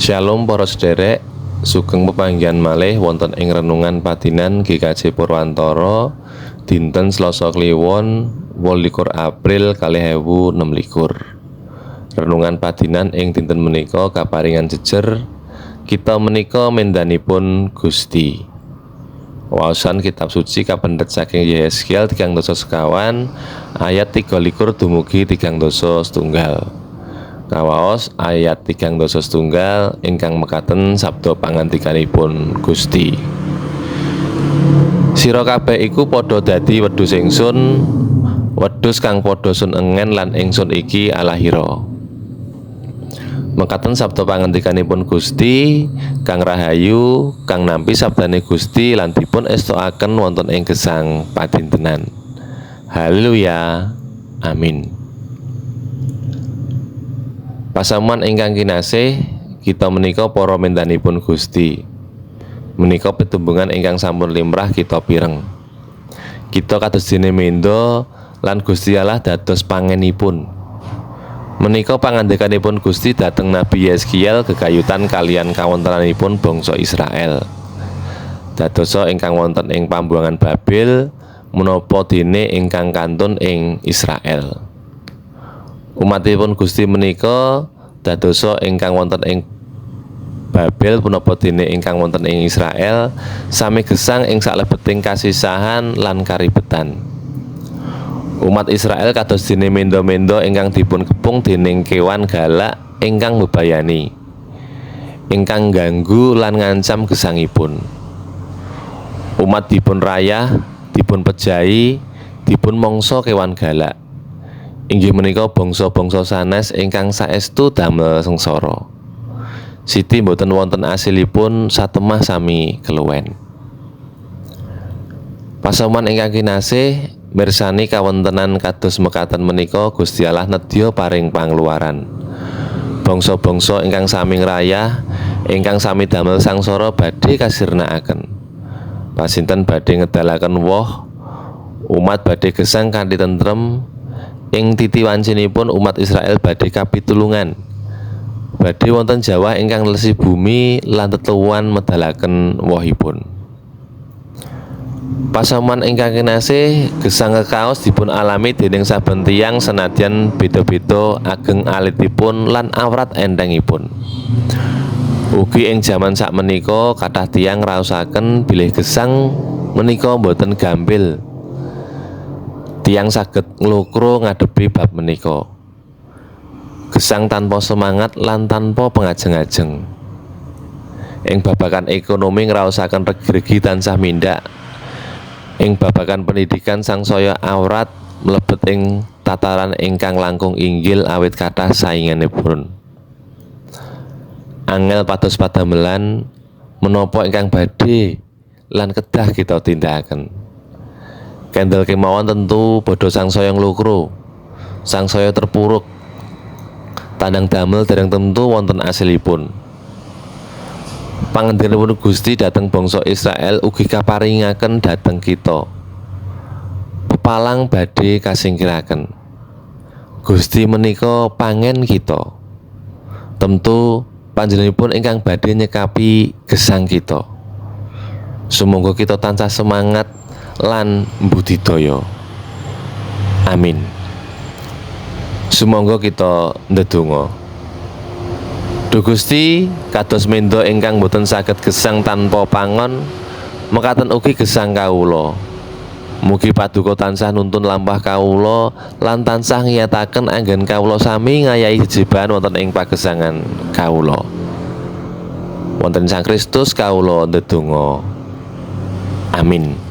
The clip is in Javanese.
Shalom para sederek, sugeng pepanggihan malih wonten ing renungan padinan GKJ Purwantara dinten Selasa Kliwon 28 April 2026. Renungan padinan ing dinten menika kaparingan jejer kita menika mendanipun Gusti. Waosan kitab suci kapendhet saking Yehezkiel 34 ayat 23 dumugi 31. Kawaos ayat 31 ingkang mekaten sabda pangandikanipun Gusti. Sira kabeh iku padha dadi wedhus ingsun, wedhus kang padha sun engen lan ingsun iki Allahira. Mekaten sabda pangandikanipun Gusti kang rahayu kang nampi sabdane Gusti lan dipun estokaken wonten ing gesang padintenan. Haleluya. Amin. Pasamuan ingkang kinasih, kita menika para mendanipun Gusti. Menika pitembungan ingkang sampun limrah kita pireng. Kita kados dene menda lan Gusti Allah dados pangenipun. Menika pangandikanipun Gusti dhateng Nabi Yehezkiel gegayutan kaliyan kawontenanipun bangsa Israel. Dadosa ingkang wonten ing pambuwangan Babel menapa dene ingkang kantun ing Israel. Umatipun Gusti menika dadosa ingkang wonten ing Babel punapa dene ingkang wonten ing Israel sami gesang ing salebeting kasisahan lan karibetan. Umat Israel kados dene menda-menda ingkang dipun kepung dening kewan galak ingkang mbebayani, ingkang ganggu lan ngancam gesangipun. Umat dipun rayah, dipun pejahi, dipun mangsa kewan galak. Inggih menika bangsa-bangsa sanes ingkang saestu damel sengsara. Siti boten wonten asilipun satemah sami keluwen. Pasamuan ingkang kinasih, mirsani kawontenan kados mekaten menika Gusti Allah nedya paring pangluaran. Bangsa-bangsa ingkang sami ngrayah, ingkang sami damel sangsara badhe kasirnakaken. Pasinten badhe ngedalaken woh, umat badhe gesang kanthi tentrem. Ing titi wancinipun umat Israel badhe kapitulungan. Badhe wonten jawah ingkang nelesi bumi lan tetuwuhan medalaken wohipun. Pasamuan ingkang kinasih, gesang kekaos dipun alami dening saben tiyang senadyan beda-beda ageng alitipun lan awrat entengipun. Ugi ing jaman sakmenika kathah tiyang ngraosaken bilih gesang menika boten gampil. Tiyang saged nglokro ngadepi bab menika. Gesang tanpa semangat lan tanpa pengajeng-ajeng. Ing babagan ekonomi ngraosaken regi-regi tansah mindhak. Ing babagan pendidikan sangsaya awrat mlebet ing tataran ingkang langkung inggil awit kathah sainganipun. Angel pados padamelan menapa ingkang badhe lan kedah kita tindakaken. Kendel kemawon tentu padha sangsaya nglokro, sangsaya terpuruk. Tandang damel dereng tentu wonten asilipun. Pangandikanipun Gusti dhateng bangsa Israel ugi kaparingaken dhateng kita. Pepalang badhe kasingkiraken. Gusti menika pangen kita. Tentu panjenenganipun ingkang badhe nyekapi gesang kita. Sumangga kita tansah semangat lan mbudidaya. Amin. Sumangga kita ndedonga. Duh Gusti, kados menda ingkang boten saged gesang tanpa pangon, mekaten ugi gesang kawula. Mugi paduka tansah nuntun lampah kawula lan tansah ngiyataken anggen kawula sami ngayahi jejebahan wonten ing pagesangan kawula. Wonten Sang Kristus kawula ndedonga. Amin.